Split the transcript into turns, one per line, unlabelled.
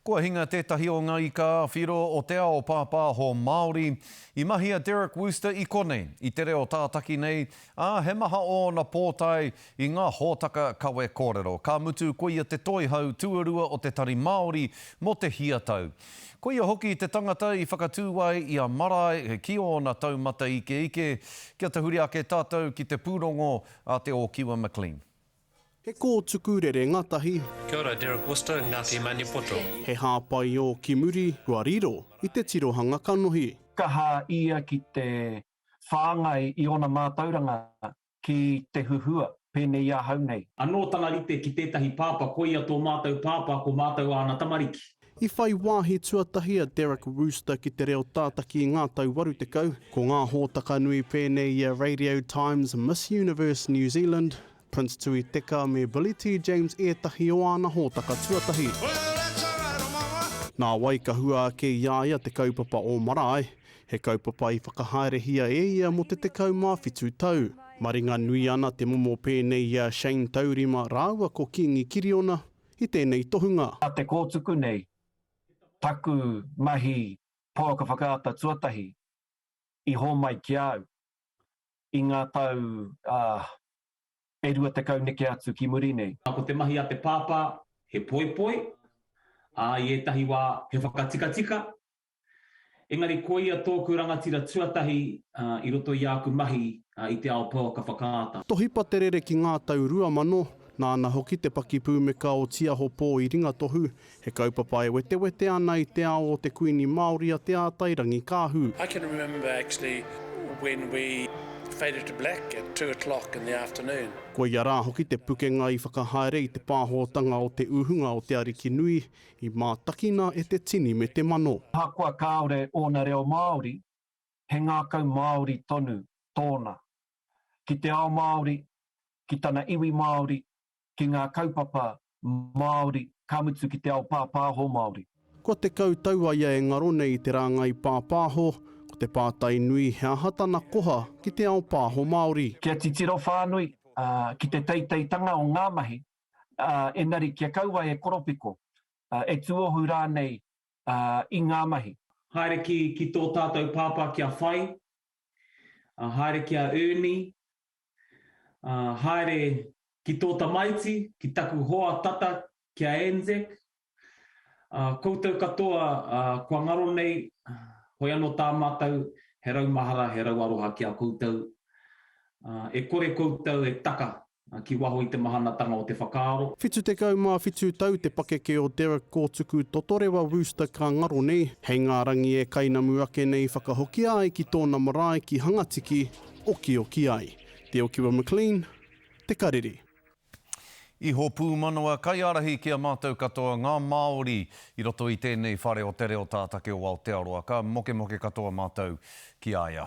Kua hinga tētahi o ngā ika ā-whiro o te ao pāpāho Māori. I mahi a Derek Wooster i konei, i te reo tātaki nei, ā, he maha ōna pōtae i ngā hōtaka kawe kōrero. Ka mutu koia te toihau tuarua o te Tari Māori mō te hia tau. Koia hoki te tangata i whakatū ai i a Marae ki ōna taumata ikeike. Kia tahuri ake tātou ki te pūrongo a Te Ōkiwa McLean.
He kōtuku rere ngatahi.
Kia ora, Derek Worcester, Ngāti Maniapoto.
He hāpai ō ki muri, kua riro i te tirohanga kanohi.
Kaha ia ki te whāngai i ōna mātauranga ki te huhua, pēnei i ahau nei.
Anō tana rite ki tētahi pāpā, koia tō mātou pāpā, ko mātou āna tamariki.
I whai wāhi tuatahi a Derek Wooster ki te reo tātaki i ngā tau 80, ko ngā hōtaka nui pēnei i a Radio Times Miss Universe New Zealand, Prince Tui Teka me Billy T James ētahi o āna hōtaka tuatahi. Nāwai ka hua ake i a ia te kaupapa o Marae, he kaupapa i whakahaerehia e ia mō te 17 tau. Maringanui ana te momo pēnei i a Shane Taurima rāua ko Kīngi Kiriona i tēnei tohunga.
Nā te kōtuku nei taku mahi pouaka whakaata tuatahi i hōmai ki a au i ngā tau e 20 neke atu ki muri nei.
Ko te mahi a te pāpā he poipoi, ā, i ētahi wā he whakatikatika. Engari koia tōku rangatira tuatahi i roto i āku mahi i te ao pouaka whakaata.
Tohipa te rere ki ngā tau 2000, nāna hoki te pakipūmeka o Tiaho Pō i Ringatohu, He kaupapa e wetewete ana i te ao o te Kuini Māori a Te Ātairangikaahu.
I can remember actually when we faded to black at two o'clock in the afternoon.
Koia rā hoki te pukenga i whakahaere i te pāhotanga o te uhunga o Te Arikinui i mātakina e te tini me te mano.
Ahakoa kāore ōna reo Māori, he ngākau Māori tonu tōna. Ki te ao Māori, ki tana iwi Māori, ki ngā kaupapa Māori, ka mutu ki te ao pāpāho Māori.
Kua 10 tau a ia e ngaro nei i te rāngai pāpāho, ko te pātai nui he aha tana koha ki te ao pāho Māori.
Kia titiro whānui ki te teiteitanga o ngā mahi, engari kia kaua e koropiko, e tuohu rānei i ngā mahi.
Haere ki, ki tō tātou pāpā kia Whai, haere ki a Ernie, Ā, haere ki tō tamaiti, ki taku hoa tata ki a Anzac. Ā, koutou katoa, ā, kua ngaro nei, hoi anō tā mātou, he rau mahara, he rau aroha ki a koutou. Ā, e kore koutou e taka ki waho i te mahanatanga o te whakaaro.
77 tau te pakeke o Derek Kōtuku Totorewa Wooster ka ngaro nei, hei ngā rangi e kainamu ake nei whakahokia ai ki tōna marae ki Hangatiki, okioki ai. Te Okiwa McLean, Te Karere.
Iho pūmanawa kaiārahi ki a mātou katoa ngā Māori i roto i tēnei whare o te reo tātake o Aotearoa. Ka mokemoke katoa mātou ki a ia.